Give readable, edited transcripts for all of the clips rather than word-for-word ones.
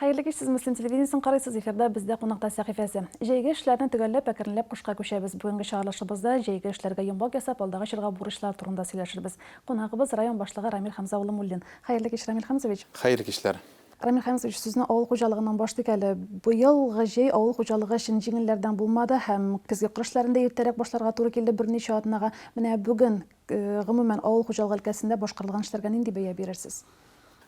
Хәерле кич, сез Мөслим телевидениесен карыйсыз, эфирда бездә кунакта сәхифәсе. Җәйге эшләрне төгәлләп, әкренләп кышка күчәбез. Бүгенге чыгарылышыбызда җәйге эшләргә йомгак ясап, алдагы чорга бурычлар турында сөйләшербез. Кунагыбыз, район башлыгы Рамил Хәмзә улы Муллин. Хәерле кич, Рамил Хәмзович. Хәерле кичләр. Рамил Хәмзович, сүзне авыл хуҗалыгыннан башлыйк әле. Быелгы җәй авыл хуҗалыгы өчен җиңелләрдән булмады һәм көзге кыр эшләрен дә иртәрәк башларга туры килде берничә атнага. Менә бүген, гомумән, авыл хуҗалыгы өлкәсендә башкарылган эшләргә нинди бәя бирерсез?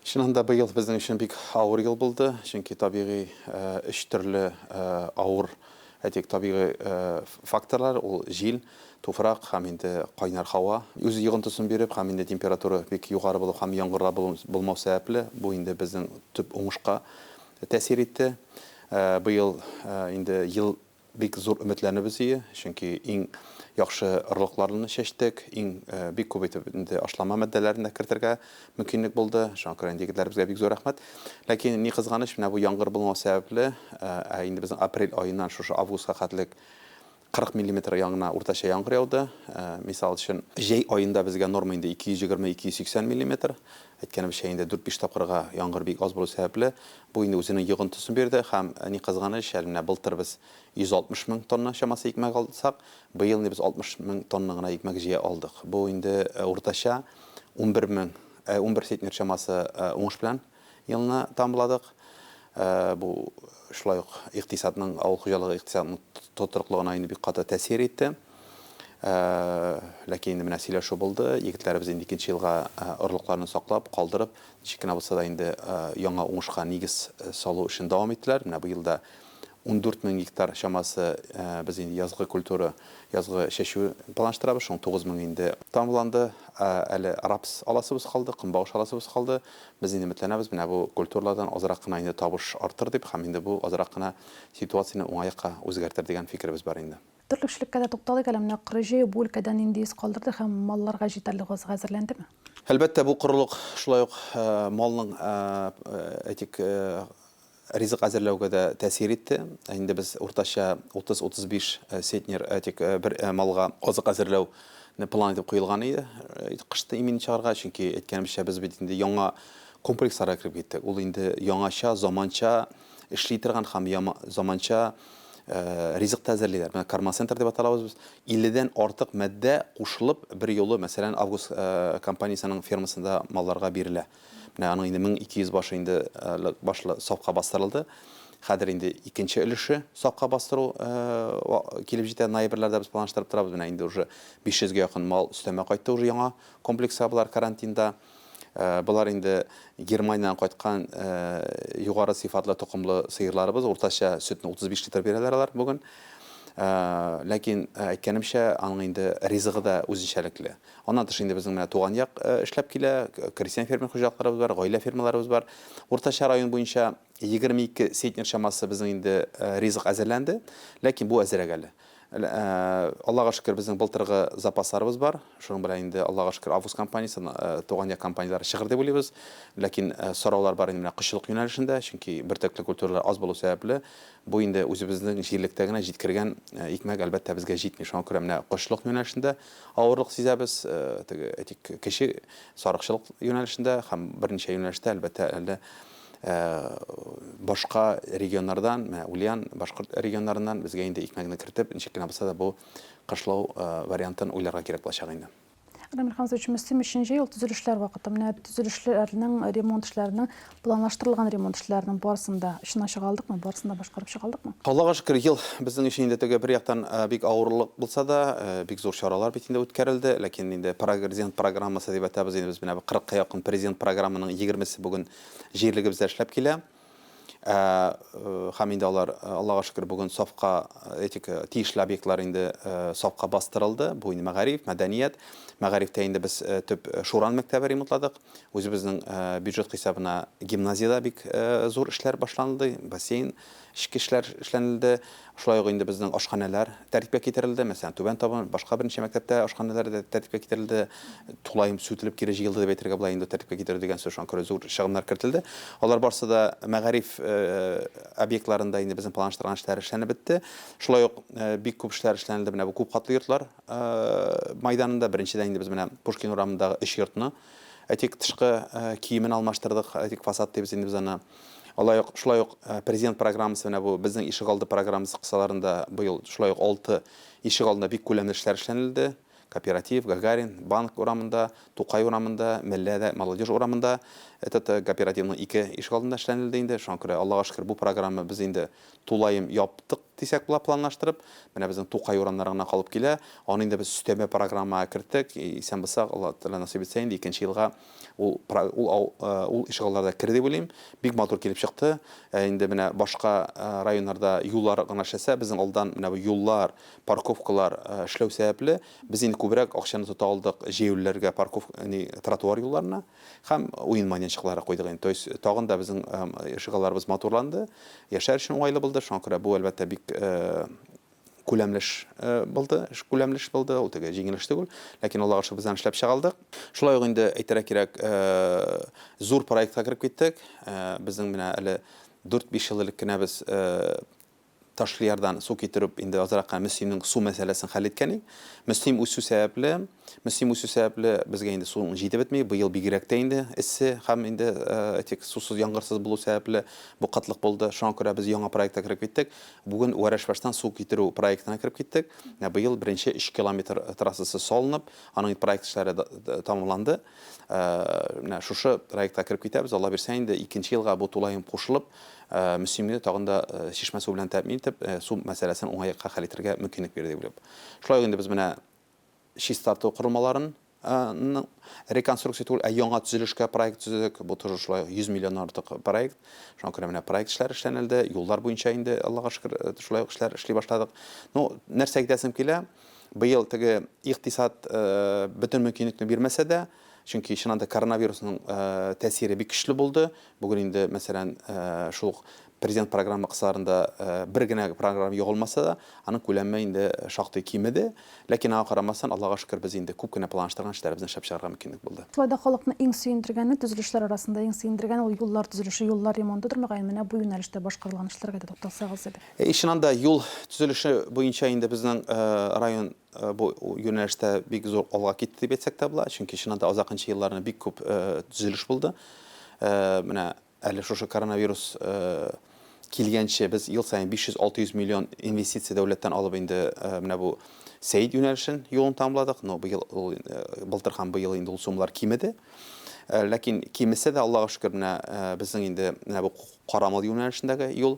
Чыннан да, быел безнең өчен бик авыр ел булды, чөнки табигый өч төрле авыр, әйтик, табигый факторлар, ул җил, Туфрак һәм инде кайнар һава үз йогынтысын биреп һәм инде температура бик югары булып һәм яңгырлар булмау сәбәпле, бу инде безнең төп уңышка тәэсир итте. Быел инде ел бик зур өметләнүбез ие, чөнки иң яхшы орлыкларны чәчтек, иң бик күп итеп инде ашлама матдәләрен дә кертергә мөмкинлек булды. Шуңа күрә инде егетләребезгә бик зур рәхмәт. Ләкин ни кызганыч, менә бу яңгыр булмау сәбәпле, ә инде безнең апрель аеннан шушы августка хәтлек 40 миллиметр яңына уртача яңгыр яуды. Мисал өчен, җәй аенда безгә норма инде 220-280 миллиметр. Әйткәнебезчә, инде дүрт-биш тапкырга яңгыр бик аз булу сәбәпле, бу инде үзенең йогынтысын бирде һәм, ни кызганыч, әле менә былтыр без 160 мең тонна чамасы икмәк алсак, быел инде без 60 мең тонна гына икмәк җыя алдык. Бу инде уртача 11 мең, 11 центнер чамасы уңыш белән Елны тәмамладык. Бу шулай ук икътисадның, авыл хуҗалыгы икътисадының тотрыклыгына инде бик каты тәэсир итте. Ләкин инде менә сөйләшү булды. Егетләребез инде икенче елга орлыкларны саклап, калдырып, ничек кенә булса да инде яңа уңышка нигез салу эшен дәвам иттеләр. Менә быел да 14 мең гектар чамасы без инде язгы культура, язгы чәчү планлаштырабыз. Шуның 9 мең инде тәмамланды. Әле рапс аласыбыз калды, көнбагыш аласыбыз калды. Без инде өметләнәбез, менә бу культуралардан азрак кына инде табыш артыр дип һәм инде бу азрак кына ситуацияне уңай якка үзгәртер дигән фикеребез бар инде. Терлекчелеккә дә тукталыйк әле. Менә коры җәй бу өлкәдә нинди эз калдырды һәм малларга җитәрлек азык әзерләндеме? Әлбәттә, бу корылык шулай ук малның, әйтик, Ризык әзерләүгә дә тәэсир итте. Инде без уртача 30-35 центнер, әйтик, бер малга азык әзерләүне план итеп куелган иде, кышты имин чыгарга, чөнки, әйткәнемчә, без бит инде яңа комплексларга кереп киттек. Ул инде яңача, заманча эшли торган һәм заманча ризык та әзерлиләр. Менә кормоцентр дип аталабыз без. 50дән артык матдә кушылып, берьюлы, мәсәлән, Август компаниясенең фермасында малларга бирелә. Менә аның инде 1200 башы инде башлы сафка бастырылды. Хәзер инде икенче өлеше сафка бастыру килеп җитә. Ноябрьләрдә без планлаштырып торабыз. Менә инде уже 500 гә якын мал өстәмә кайтты уже яңа комплекска болар карантинда. Болар инде Германиядән кайткан югары сыйфатлы токымлы сыерларыбыз. Уртача сөтне 35 литр бирәләр алар бүген. Ләкин, әйткәнемчә, аның инде ризыгы да үзенчәлекле. Аннан тыш инде безнең менә туган як эшләп килә, крестьян-фермер хуҗалыкларыбыз бар, гаилә фермаларыбыз бар. Уртача район буенча 22 центнер чамасы безнең инде ризык әзерләнде, ләкин бу әзрәк әле. Аллага шөкер, безнең былтыргы запасларыбыз бар. Шуның белән инде, Аллага шөкер, Август компаниясе, туган як компанияләре чыгыр дип уйлыйбыз. Ләкин сораулар бар инде менә кошчылык юнәлешендә, чөнки бөртекле культуралар аз булу сәбәпле, Бу инде үзебезнең җирлектә генә җиткергән икмәк, әлбәттә, безгә җитми. Шуңа күрә менә кошчылык юнәлешендә авырлык сизәбез, теге, әйтик, кече сарыкчылык юнәлешендә һәм берничә юнәлештә, әлбәттә, әле башка регионнардан, менә Ульян, башкорт регионнарыннан безгә инде икмәкне кертеп, ничек кенә булса да бу кышлау вариантын уйларга кирәк булачак инде. Рамил Хамзович, Мөслим өчен җәй ул төзелешләр вакыты. Менә төзелешләрнең, ремонт эшләренең, планлаштырылган ремонт эшләренең барысын да очына чыга алдыкмы, барысын да башкарып чыга алдыкмы? Аллага шөкер, ел безнең өчен инде теге бер яктан бик авырлык булса да, бик зур чаралар бит инде үткәрелде. Ләкин инде президент программасы дип әйтәбез инде без менә бу кырыкка якын президент программаның егермесе бүген җирлегебездә эшләп килә. Һәм инде алар, Аллага шөкер, бүген сафка, әйтик, тиешле объектлар инде сафка бастырылды. Бу инде мәгариф, мәдәният. Мәгарифтә инде без төп Шуран мәктәбе ремонтладык. Үзебезнең бюджет хисабына гимназиядә бик зур эшләр башланылды, бассейн, эчке эшләр эшләнелде. Шулай ук инде безнең ашханәләр тәртипкә китерелде. Мәсәлән, Түбән Табын, башка берничә мәктәптә ашханәләр дә тәртипкә китерелде. Тулаем сүтелеп кире җыелды дип әйтергә була инде, тәртипкә китерү дигән сүз. Шуңа күрә зур чыгымнар кертелде. Алар барсы да мәгариф объектларында инде безнең планлаштырган эшләр эшләнеп бетте. Шулай ук бик күп эшләр эшләнелде менә бу күпкатлы йортлар майданында. Беренчедән инде без менә Пушкин урамындагы өч йортны, әйтик, тышкы киемен алмаштырдык, әйтик, фасад дибез инде без аны. Алай ук, шулай ук Президент программасы, менә бу Безнең ишегалды программасы кысаларында быел шулай ук алты ишегалдында бик күләмле эшләр эшләнелде. Кооператив, Гагарин, Банк урамында, Тукай урамында, Мәлләдә, Молодежь урамында, этот кооперативның ике ишегалдында эшләнелде инде. Шуңа күрә, Аллага шөкер, бу программа без инде тулаем яптык дисәк була, планлаштырып. Менә безнең Тукай урамнары гына калып килә. Аны инде без өстәмә программага керттек. Исән булсак, Алла Тәгалә насыйп итсә инде, икенче елга Ул ул ул ишегалларда керде дип уйлыйм. Бик матур килеп чыкты. Ә инде менә башка районнарда юллар гына эшләсә, безнең алдан менә бу юллар, парковкалар эшләү сәбәпле, без инде күбрәк акчаны тота алдык җәяүлеләргә парков ни тротуар юлларына һәм уен майданчыклары куйдык инде. То есть тагын да безнең ишегалларыбыз матурланды, яшәр өчен уңайлы булды. Шуңа күрә бу, әлбәттә, бик күләмле эш булды, эш күләмле эш булды, ул теге җиңел эш түгел, ләкин Аллага шөкер, без аны эшләп чыга алдык. Шулай ук инде әйтергә кирәк, зур проектка кереп киттек. Безнең менә әле 4-5 ел элек кенә без Ташлыярдан су китереп, инде азрак кына Мөслимнең су мәсьәләсен хәл иткән идек. Мөслим үсү сәбәпле, Мөслим үсү сәбәпле безгә инде суның җитеп бетми. Быел бигрәк тә инде эссе һәм инде әйтик, сусыз, яңгырсыз булу сәбәпле бу кытлык булды. Шуңа күрә без яңа проектка кереп киттек. Бүген Вәрәшбаштан су китерү проектына кереп киттек. Менә быел беренче өч километр трассасы салынып, аның инде проект эшләре тәмамланды. Менә шушы проектка кереп китәбез. Алла бирсә инде, икенче елга бу тулаем кушылып, Мөслимне тагын да чишмә суы белән тәэмин итеп, су мәсьәләсен уңай якка хәл итәргә мөмкинлек бирер дип уйлыйм. Шулай ук инде без менә чистарту корылмаларын реконструкция түгел, ә яңа төзелешкә проект төзедек. Бу тоже шулай 100 миллионнан артык проект. Шуңа күрә менә проект эшләре эшләнелде, юллар буенча инде, Аллага шөкер, шулай ук эшләр эшли башладык. Ну, нәрсә әйтәсем килә, быел теге икътисад бөтен мөмкинлекне бирмәсә дә, чөнки чыннан да коронавирусның тәэсире бик көчле булды. Бүген инде, мәсәлән, шул ук Президент программа кысаларында бер генә программа ягылмаса да, аның күләме инде шактый кимеде. Ләкин аңа карамастан, Аллага шөкер, без инде күп кенә планлаштырган эшләребезне эшләп чыгарга мөмкинлек булды. Шулай да халыкны иң сөендергәне, төзелешләр арасында иң сөендергәне ул юллар төзелеше, юллар ремонтыдыр, мөгаен. Менә бу юнәлештә башкарылган эшләргә дә тукталсагыз иде. Әйе, чыннан да, юл төзелеше буенча инде безнең район бу юнәлештә бик зур алга китте дип әйтсәк тә була. Чөнки чыннан да азакынчы елларны бик күп төзелеш булды. Менә Әле шушы коронавирус килгәнче без ел саен 500-600 миллион инвестиция дәүләттән алып инде менә бу Сәет юнәлешен юлын тәмамладык. Но быел ул былтыр һәм быел инде ул суммалар кимеде. Ләкин кимесә дә, Аллага шөкер, менә безнең инде менә бу Карамал юнәлешендәге юл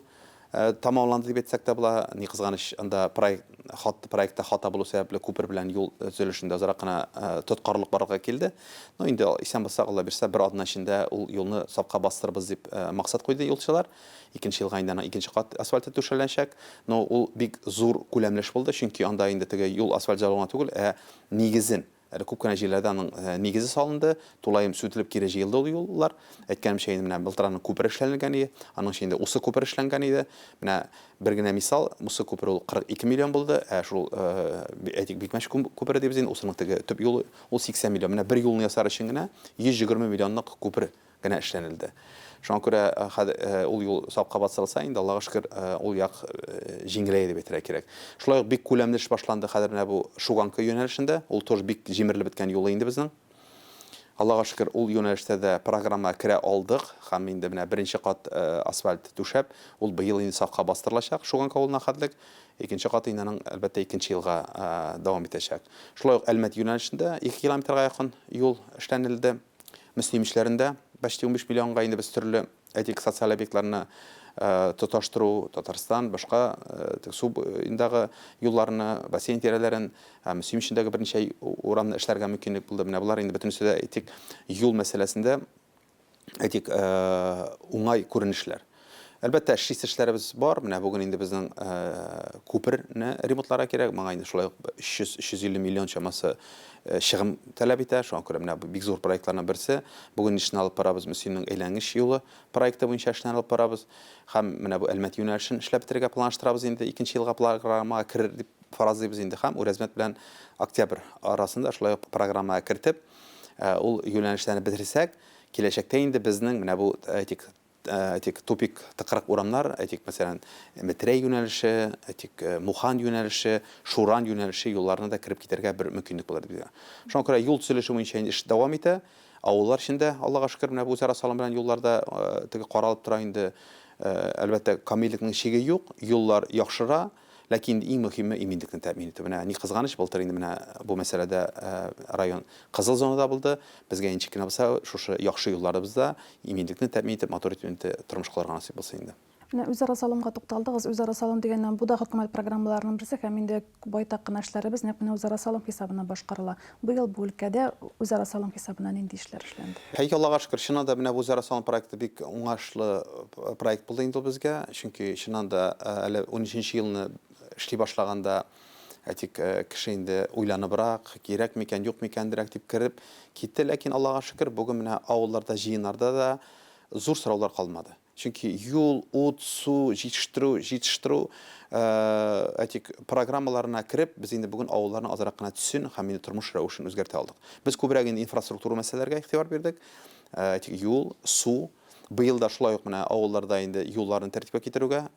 Тәмамланды дип әйтсәк тә була. Ни кызганыч, анда проект, хат, проектта хата булу сәбәпле күпер белән юл төзелешендә азрак кына тоткарлык барлыкка килде. Ну, инде исән булсак, Алла бирсә, бер атна эчендә ул юлны сафка бастырырбыз дип максат куйды юлчылар. Икенче елга инде аның икенче кат асфальты түшәләнәчәк. Но ул бик зур күләмле эш булды, чөнки анда инде теге юл асфальт җалу гына түгел, ә нигезен Әле күп кенә җирләрдә аның нигезе салынды, тулаем сүтелеп кире җыелды ул юллар. Әйткәнемчә, инде менә былтыр аның күпере эшләнелгән иде. Аның өчен инде Усы күпере эшләнгән иде. Менә бер генә мисал, Мусы күпере ул 42 миллион булды, ә шул, әйтик, Бикмәч күпере дибез инде, Усының теге төп юлы, ул 80 миллион. Менә бер юлны ясар өчен генә 120 миллионлык күпер генә эшләнелде. Шуңа күрә хәзер ул юл сафка бастырылса, инде Аллага шөкер, ул як җиңеләя дип әйтергә кирәк. Шулай ук бик күләмле эш башланды хәзер менә бу Шуганка юнәлешендә. Ул тоже бик җимерелеп беткән юлы инде безнең. Аллага шөкер, ул юнәлештә дә программага керә алдык һәм инде менә беренче кат асфальт түшәп, ул быел инде сафка бастырылачак Шуганка авылына хәтлек. Икенче каты инде аның, әлбәттә, икенче елга дәвам итәчәк. Шулай ук Әлмәт юнәлешендә 2 километрга якын юл эшләнелде. Мөслим эшләрендә почти 15 миллионга инде без төрле, әйтик, социаль объектларны тоташтыру, Татарстан, башка су буендагы юлларны, бассейн тирәләрен, Мөслим эчендәге берничә урамны эшләргә мөмкинлек булды. Менә болар инде бөтенесе дә, әйтик, юл мәсьәләсендә, әйтик, уңай күренешләр. Әлбәттә, эшлисе эшләребез бар. Менә бүген инде безнең күперне ремонтларга кирәк. Моңа инде шулай ук 300-350 миллион чамасы чыгым таләп итә. Шуңа күрә менә бу бик зур проектларның берсе. Бүген эшне алып барабыз Мөслимнең әйләнгеч юлы проекты буенча эшне алып барабыз. Һәм менә бу Әлмәт юнәлешен эшләп бетерергә планлаштырабыз инде. Икенче елга программага керер дип фаразлыйбыз инде. Һәм Үрәзмәт белән Октябрь арасында шулай ук программага кертеп, ул юнәлешләрне бетерсәк, киләчәктә инде безнең менә бу, әйтик, әйтик, тупик, тыкрык урамнар, әйтик, мәсәлән, Метрәй юнәлеше, әйтик, Мухан юнәлеше, Шуран юнәлеше юлларына да кереп китәргә бер мөмкинлек булыр дип. Шуңа күрә юл төзелеше буенча инде эш дәвам итә. Авыллар эчендә, Аллага шөкер, менә бу үзара салым белән юллар да теге каралып тора инде. Әлбәттә, камиллекнең чиге юк, юллар яхшыра, ләкин инде иң мөһиме иминлекне тәэмин итү. Менә ни кызганыч, былтыр инде менә бу мәсьәләдә район кызыл зонада булды. Безгә ничек кенә булса, шушы яхшы юлларыбызда иминлекне тәэмин итеп, матур итеп инде тормыш кылырга насыйп булсын инде. Менә үзара салымга тукталдыгыз. Үзара салым дигәннән, бу да хөкүмәт программаларының берсе һәм инде байтак кына эшләребез нәкъ менә үзара салым хисабына башкарыла. Быел бу өлкәдә үзара салым хисабына нинди эшләр эшләнде? Әй, Аллага шөкер, чыннан да менә бу үзара салым проекты бик уңышлы проект булды инде ул безгә. Чөнки чыннан да әле унөченче елны эшли башлаганда, әйтик, кеше инде уйланыбрак, кирәк микән, юк микәнрәк дип кереп китте. Ләкин Аллага шөкер, бүген менә авылларда, җыеннарда да зур сораулар калмады. Чөнки юл, ут, су, җитештерү, җитештерү, әйтик, программаларына кереп, без инде бүген авылларның азрак кына төсен һәм инде тормыш рәвешен үзгәртә алдык. Без күбрәк инде инфраструктура мәсьәләләргә игътибар бирдек. Әйтик, юл, су. Быел да шулай ук менә авылларда инде юлларны тәртипкә китерүгә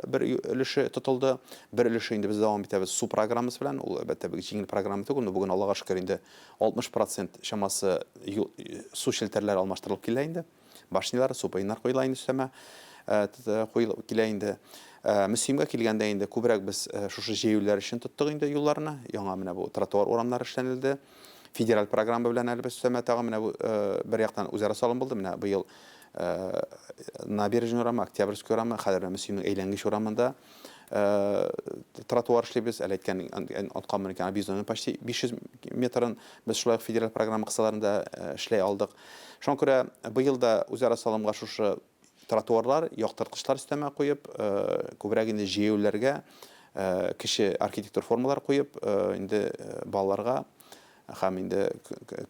бер өлеше тотылды. Бер өлеше инде без дәвам итәбез су программасы белән. Ул, әлбәттә, бик җиңел программа түгел, но бүген, Аллага шөкер, инде 60 процент чамасы су челтәрләре алмаштырылып килә инде. Башнялар, супыйннар куела инде өстәмә куелып килә инде. Мөслимгә килгәндә инде күбрәк без шушы җәяүлеләр өчен тоттык инде юлларны. Яңа менә бу тротуар урамнары эшләнелде. Федераль программа белән әле без өстәмә тагын менә бу бер яктан үзара салым булды. Менә быел Набережный урамы, Октябрьский урамы, хәзер менә Мөслимнең әйләнгеч урамында тротуар эшлибез. Әле әйткән, отканмын икән, Объездной почти 500 метрын без шулай ук федераль программа кысаларында эшләй алдык. Шуңа күрә быел да үзара салымга шушы тротуарлар, яктырткычлар өстәмә куеп, күбрәк инде җәяүлеләргә кече архитектур формалар куеп, инде балаларга һәм инде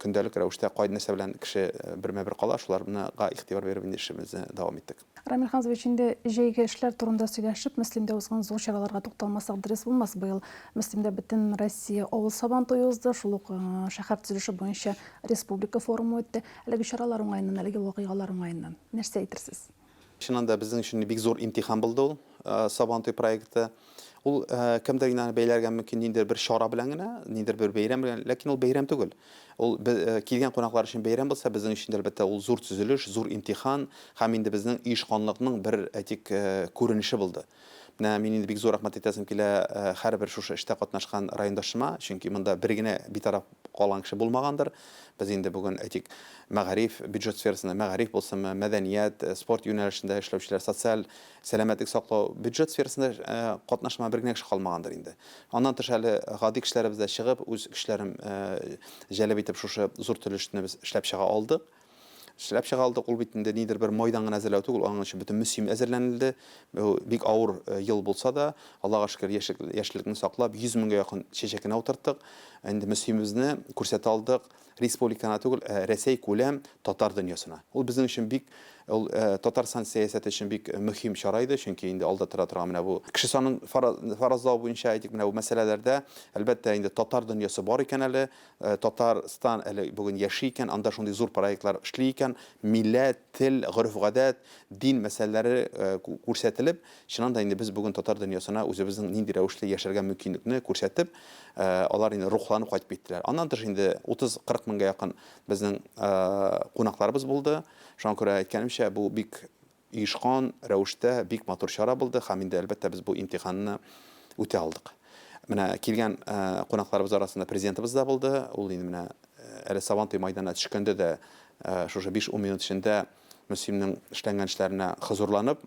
көндәлек рәвештә кай нәрсә белән кеше бермә-бер кала, шуларга игътибар биреп инде эшебезне дәвам иттек. Рамил Ханзович, инде җәйге эшләр турында сөйләшеп, Мөслимдә узган зур чараларга тукталмасак дөрес булмас. Быел Мөслимдә бөтен Россия авыл Сабан туе узды, шул ук шәһәр төзелеше буенча республика форумы үтте. Әлеге чаралар уңаеннан, әлеге вакыйгалар уңаеннан нәрсә әйтерсез? Чыннан да, безнең өчен бик зур имтихан булды ул Сабантуй проекты. Ул кемдер генә аны бәйләргә мөмкин ниндидер бер чара белән генә, ниндидер бер бәйрәм белән, ләкин ул бәйрәм түгел. Ул килгән кунаклар өчен бәйрәм булса, безнең өчен дә, әлбәттә, ул зур төзелеш, зур имтихан һәм инде безнең оешканлыкның бер, әйтик, күренеше булды. Менә мин инде бик зур рәхмәт әйтәсем килә һәрбер шушы эштә катнашкан райондашыма, чөнки монда бер генә битараф калган кеше булмагандыр. Без инде бүген, әйтик, мәгариф, бюджет сферасында мәгариф булсынмы, мәдәният, спорт юнәлешендә эшләүчеләр, социаль, сәламәтлек саклау, бюджет сферасында катнашмаган бер генә кеше калмагандыр инде. Аннан тыш әле гади кешеләребез дә чыгып, үз көчләрен җәлеп итеп шушы зур төзелешне без эшләп чыга алдык. Эшләп чыга алдык, ул бит инде нидер бер майдан гына әзерләү түгел, аның өчен бөтен Мөслим әзерләнелде. Бу бик авыр ел булса да, Аллага шөкер, яшеллекне саклап, 100 меңгә якын чәчәк кенә утырттык. Инде Мөслимебезне күрсәтә алдык, республика гына түгел, ә Рәсәй күләм татар дөньясына. Ул безнең өчен бик, ул Татарстан сәясәте өчен бик мөһим чара иде, чөнки инде алда тора торган менә бу кеше санын фаразлау буенча, әйтик, менә бу мәсьәләләрдә, әлбәттә, инде татар дөньясы бар икән әле, Татарстан әле бүген яши икән, анда шундый зур проектлар эшли икән, милләт, тел, гореф-гадәт, дин мәсьәләләре күрсәтелеп, чыннан да инде без бүген татар дөньясына үзебезнең нинди рәвешле яшәргә мөмкинлекне күрсәтеп, алар инде рухланып кайтып киттеләр. Аннан тыш инде 30-40 меңгә якын безнең кунакларыбыз булды. Шуңа күрә, әйткәнемчә, бу бик Оешкан рәвештә бик матур чара булды һәм инде, әлбәттә, без бу имтиханны үтә алдык. Менә килгән кунакларыбыз арасында президентыбыз да булды. Ул инде менә әле Сабантуй майданына төшкәндә дә шушы биш-ун минут эчендә Мөслимнең эшләнгән эшләренә хозурланып,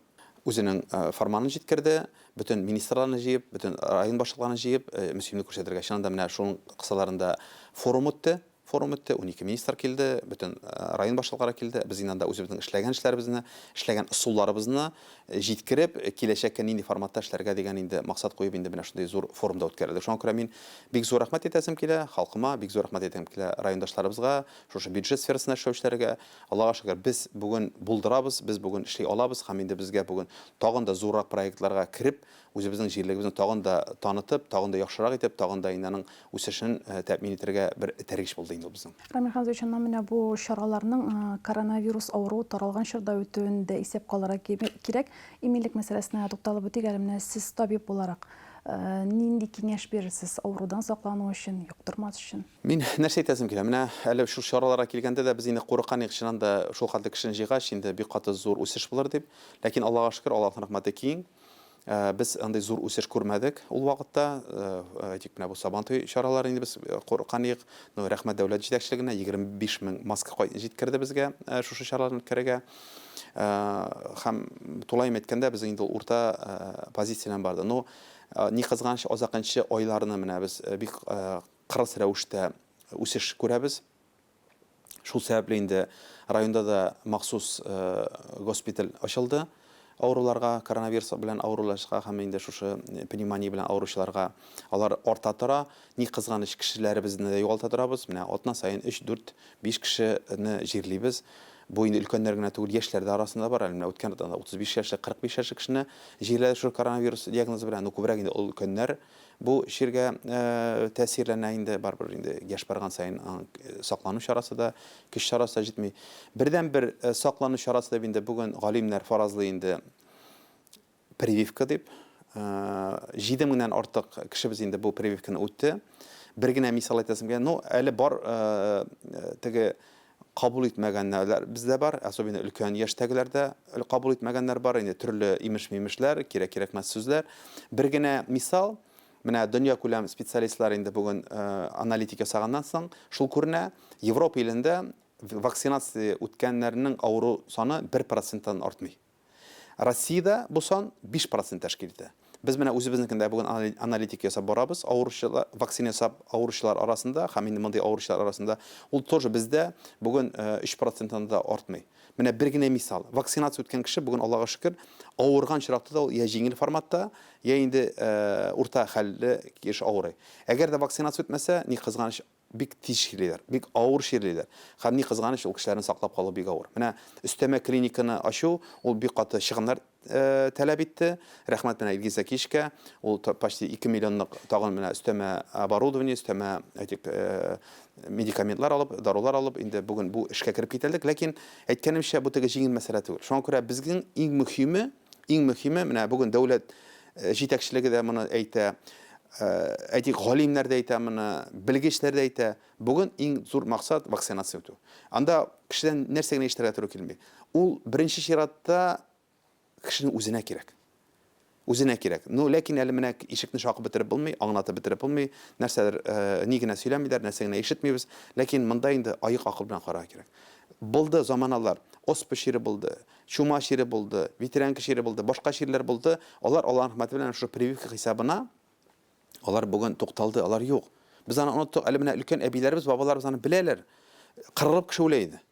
үзенең фәрманын җиткерде. Бөтен министрларны җыеп, бөтен район башлыкларын җыеп, Мөслимне күрсәтергә. Чыннан да менә шуның кысаларында форум үтте. Форум үтте, 12 министр килде, бөтен район башлыклары килде. Без инде анда үзебезнең эшләгән эшләребезне, эшләгән ысулларыбызны җиткереп, киләчәккә нинди форматта эшләргә дигән инде максат куеп, инде менә шундый зур форум да үткәрелде. Шуңа күрә мин бик зур рәхмәт әйтәсем килә халкыма, бик зур рәхмәт әйтәсем килә райондашларыбызга, шушы бюджет сферасында эшләүчеләргә. Аллага шөкер, без бүген булдырабыз, без бүген эшли алабыз һәм инде безгә бүген тагын да зуррак проектларга кереп, Үзебезнең җирлегебезне тагын да танытып, тагын да яхшырак итеп, тагын да инде аның үсешен тәэмин итәргә бер этәргеч булды инде ул безнең. Рамил Хәмзович, аннан менә бу чараларның коронавирус авыруы таралган чорда үтүен дә исәпкә алырга кирәк. Иминлек мәсьәләсенә тукталып үтик әле. Менә сез табиб буларак, Нинди киңәш бирерсез авырудан саклану өчен, йоктырмас өчен? Мин нәрсә әйтәсем килә, менә әле шул чараларга килгәндә дә без инде курыккан идек, чыннан да шул хәтле кешене җыйгач, инде бик каты зур үсеш булыр дип. Ләкин Аллага шөкер, Аллаһның рәхмәте киң. Без андый зур үсеш күрмәдек ул вакытта. Әйтик, менә бу Сабантуй чаралары инде без курыккан идек. Но рәхмәт дәүләт җитәкчелегенә, 25 мең маска җиткерде безгә шушы чараларны үткәрергә. Һәм тулаем әйткәндә, безнең инде ул урта позициядән барды. Но ни кызганыч, азакынчы айларны менә без бик кырыс рәвештә үсеш күрәбез. Шул сәбәпле инде районда да махсус госпиталь ачылды авыруларга, коронавирус белән авыруларга һәм инде шушы пневмония белән авыручыларга. Алар арта тора. Ни кызганыч, кешеләребезне дә югалта торабыз. Менә атна саен 3, 4, 5 кешене җирлибез. Бу инде өлкәннәр генә түгел, яшьләр дә арасында бар. Әле менә үткән атнада 35 яшьлек, 45 яшьлек кешене җирләде шушы коронавирус диагнозы белән. Ну, күбрәк инде өлкәннәр Бу чиргә тәэсирләнә инде, барыбер инде яшь барган саен саклану чарасы да, көч чарасы да җитми. Бердәнбер саклану чарасы дип инде бүген галимнәр фаразлый инде прививка дип. 7 меңнән артык кешебез инде бу прививканы үтте. Бер генә мисал әйтәсем килә. Ну, әле бар теге Кабул итмәгәннәр бездә бар, особенно өлкән яшьтәгеләр дә кабул итмәгәннәр бар, инде төрле имеш-мимешләр, кирәк-кирәкмәс сүзләр. Бер генә мисал, менә дөньякүләм специалистлар инде бүген аналитик ясаганнан соң, шул күренә, Европа илендә вакцинация үткәннәрнең авыру саны бер проценттан артмый. Россиядә бу сан 5 процент тәшкил итә. Без менә үзебезнекендә бүген аналитика ясап барабыз, авыручылар, вакцина ясап авыручылар арасында һәм инде мондый авыручылар арасында ул тоже бездә бүген 3 проценттан да артмый. Менә бер генә мисал. Вакцинация үткән кеше бүген, Аллага шөкер, авырган очракта да ул я җиңел форматта, я инде урта хәлле кеше авырый. Әгәр дә вакцинация үтмәсә, ни кызганыч, бик тиз чирлиләр, бик авыр чирлиләр. Һәм ни кызганыч, ул кешеләрне саклап калу бик авыр. Менә өстәмә клиниканы ачу, ул бик каты чыгымнар таләп итте. Рәхмәт менә Илгиз Зәкиевичка, ул почти 2 миллионлык тагын менә өстәмә оборудование, өстәмә, әйтик, медикаментлар алып, дарулар алып, инде бүген бу эшкә кереп китәлдек. Ләкин, әйткәнемчә, бу теге җиңел мәсьәлә түгел. Шуңа күрә безнең иң мөһиме, Иң мөһиме, менә бүген дәүләт җитәкчелеге дә моны әйтә, әйтик, галимнәр дә әйтә моны, белгечләр дә әйтә. Бүген иң зур максат вакцинация үтү. Анда кешедән нәрсә генә ишетергә туры килми. Ул беренче чиратта кешенең үзенә кирәк. Үзенә кирәк. Ну, ләкин әле менә ишекне шакып бетереп булмый, аңлатып бетереп булмый. Нәрсәдер, ни генә сөйләмиләр, нәрсә генә ишетмибез. Ләкин монда инде аек акыл белән карарга кирәк. Булды заманалар, оспа чире булды, Чума чире булды, ветрянка чире булды, башка чирләр булды. Алар Аллаһның рәхмәте белән шушы прививка хисабына алар бүген тукталды, алар юк. Без аны оныттык. Әле менә өлкән әбиләребез, бабаларыбыз аны беләләр. Кырылып кеше үлә иде.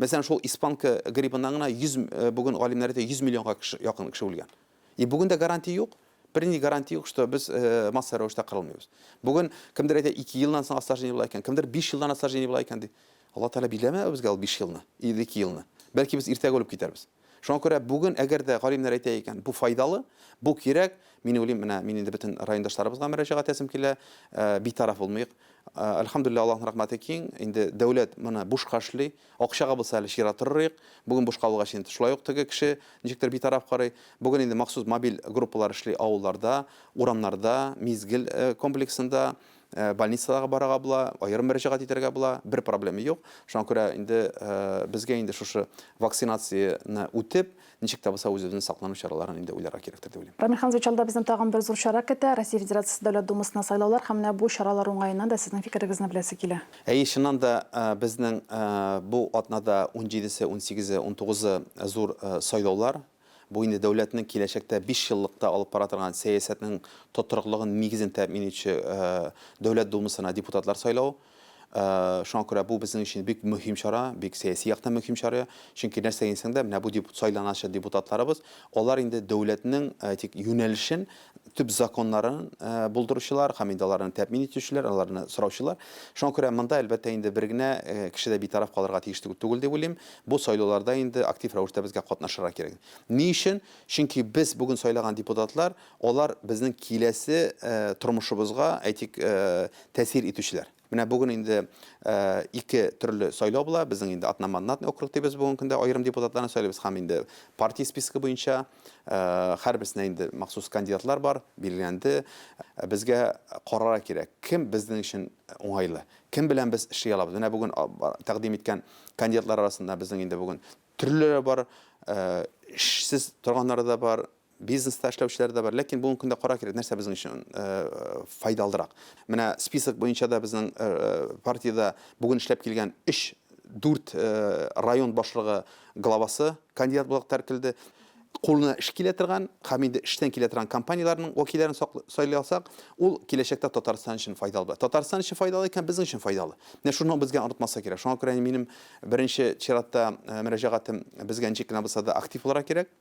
Мәсәлән, шул испанка гриппыннан гына 100 э, бүген галимнәр әйтә 100 миллионга кеше, якын кеше үлгән. И бүген дә гарантия юк. Бернинди гарантия юк, что без э, масса рәвештә кырылмыйбыз. Бүген кемдер әйтә 2 елдан соң осложнение була икән, кемдер 5 елдан осложнение була икән ди. Алла Тәгалә билгеләмәде безгә ул 5 елны, или 2 елны. Бәлки без иртәгә үлеп китәрбез. Шуңа күрә бүген әгәр дә галимнәр әйтә икән, бу файдалы, бу кирәк, мин уйлыйм, менә мин инде бөтен райондашларыбызга мөрәҗәгать итәсем килә, э, битараф булмыйк. Э, әлхәмдүлилләһ, Аллаһның рәхмәте киң, инде дәүләт моны бушка эшли, акчага булса әле чират торырыек. Бүген бушка булгач инде шулай ук теге кеше ничектер битараф карый. Бүген инде махсус мобиль группалар эшли авылларда, урамнарда, Мизгел э, комплексында, Больницаларга барырга була, аерым мөрәҗәгать итәргә була, бер проблема юк. Шуңа күрә инде безгә инде шушы вакцинацияне үтеп, ничек тә булса үзебезнең саклану чараларын инде уйларга кирәктер дип уйлыйм. Рамил Ханзович, алда безне тагын бер зур чара көтә, Россия Федерациясе Дәүләт Думасына сайлаулар һәм менә бу чаралар уңаеннан да сезнең фикерегезне беләсе килә. Әйе, чыннан да безнең бу атнада унҗидесе, унсигезе, унтугызы зур сайлаулар. Бу инде дәүләтнең киләчәктә биш еллыкта алып бара торган сәясәтнең тотрыклыгын, нигезен тәэмин итүче Дәүләт Думасына депутатлар сайлау. Шуңа күрә бу безнең өчен бик мөһим чара, бик сәяси яктан мөһим чара. Чөнки нәрсә дисәң дә, менә бу сайланачак депутатларыбыз, алар инде дәүләтнең, әйтик, юнәлешен, төп законнарын булдыручылар һәм инде аларны тәэмин итүчеләр, аларны сораучылар. Шуңа күрә монда, әлбәттә, инде бер генә кеше дә битараф калырга тиеш түгел дип уйлыйм. Бу сайлауларда инде актив рәвештә безгә катнашырга кирәк. Ни өчен? Чөнки без бүген сайлаган депутатлар, алар безнең киләсе тормышыбызга, әйтик, тәэсир итүчеләр. Менә бүген инде ике төрле сайлау була. Безнең инде одномандатный округ дибез бүгенге көндә аерым депутатларны сайлыйбыз һәм инде партия спискы буенча һәрберсенә инде махсус кандидатлар бар, билгеләнде. Безгә карарга кирәк, кем безнең өчен уңайлы, кем белән без эшли алабыз. Менә бүген тәкъдим иткән кандидатлар арасында безнең инде бүген төрлеләре бар, эшсез торганнары да бар, Бизнеста эшләүчеләр дә бар, ләкин бүгенге көндә карарга кирәк, нәрсә безнең өчен файдалырак. Менә список буенча да безнең партиядә бүген эшләп килгән 3, 4 район башлыгы главасы кандидат буларак тәркелде. Кулына эш килә торган һәм инде эштән килә торган компанияләрнең вәкилләрен сайлый алсак, ул киләчәктә Татарстан өчен файдалы була. Татарстан өчен файдалы икән, безнең өчен файдалы. Менә шуны безгә онытмаска кирәк. Шуңа күрә минем беренче чиратта мөрәҗәгатем безгә ничек кенә булса да актив булырга кирәк.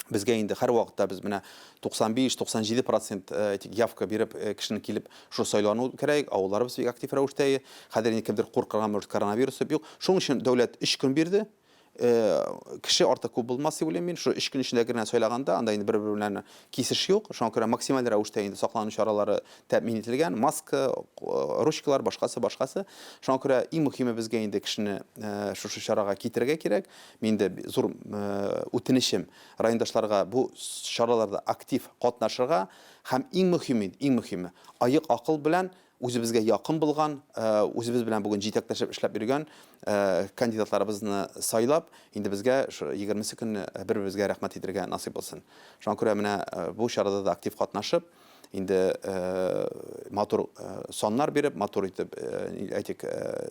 Безгә инде һәрвакытта без менә 95-97 процент әйтик, явка биреп кешенең килеп шушы сайлану кирәк. Авылларыбыз бик актив рәвештә. Хәзер инде кемдер куркырга может коронавирус дип юк. Шуның өчен дәүләт 3 көн бирде. Кеше артык күп булмас дип уйлыйм мин. Шул 3 көн эчендә генә сайлаганда, анда инде бер-бер белән кисеш юк. Шуңа күрә максималь рәвештә инде саклану чаралары тәэмин ителгән. Маска, ручкалар, башкасы, башкасы. Шуңа күрә иң мөһиме безгә инде кешене шушы чарага китерергә кирәк. Мин дә зур үтенечем райондашларга бу чараларда актив катнашырга һәм иң мөһиме, иң мөһиме, аек акыл белән үзебезгә якын булган, үзебез белән бүген җитәкләшеп эшләп йөргән кандидатларыбызны сайлап, инде безгә егермесе көнне бер-беребезгә рәхмәт әйтергә насыйп булсын. Шуңа күрә менә бу чарада да актив катнашып, инде матур саннар биреп, матур итеп, әйтик,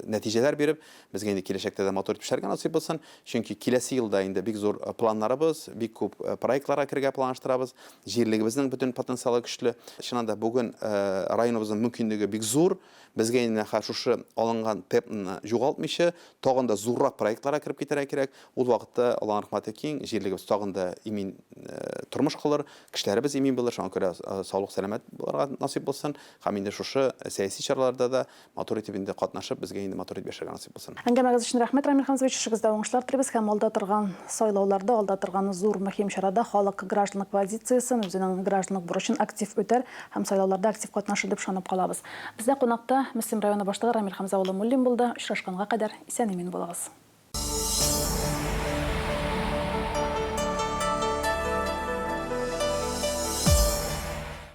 нәтиҗәләр биреп, безгә инде киләчәктә дә матур итеп эшләргә насыйп булсын. Чөнки киләсе елда инде бик зур планнарыбыз, бик күп проектларга керергә планлаштырабыз. Җирлегебезнең бөтен потенциалы көчле. Чыннан да бүген районыбызның мөмкинлеге бик зур. Безгә инде менә шушы алынган темпны югалтмыйча, тагын да зуррак проектларга кереп китәргә кирәк. Ул вакытта, Алланың рәхмәте киң, җирлегебез тагын да имин тормыш кылыр, кешеләребез имин булыр. Шуңа күрә саулык-сәламәт булырга насыйп булсын. Һәм инде шушы сәяси чараларда да матур итеп инде катнашып, безгә инде матур итеп яшәргә насыйп булсын. Әңгәмәгез өчен рәхмәт, Рамил Хәмзович. Эшегездә уңышлар телибез һәм алда торган сайлауларда, алда торган зур мөһим чарада халык гражданлык позициясен, үзенең гражданлык бурычын актив үтәр һәм сайлауларда актив катнашыр дип ышанып калабыз. Бездә кунакта Мөслим районы башлыгы Рамил Хәмзә улы Муллин булды. Очрашканга кадәр исән-имин булыгыз.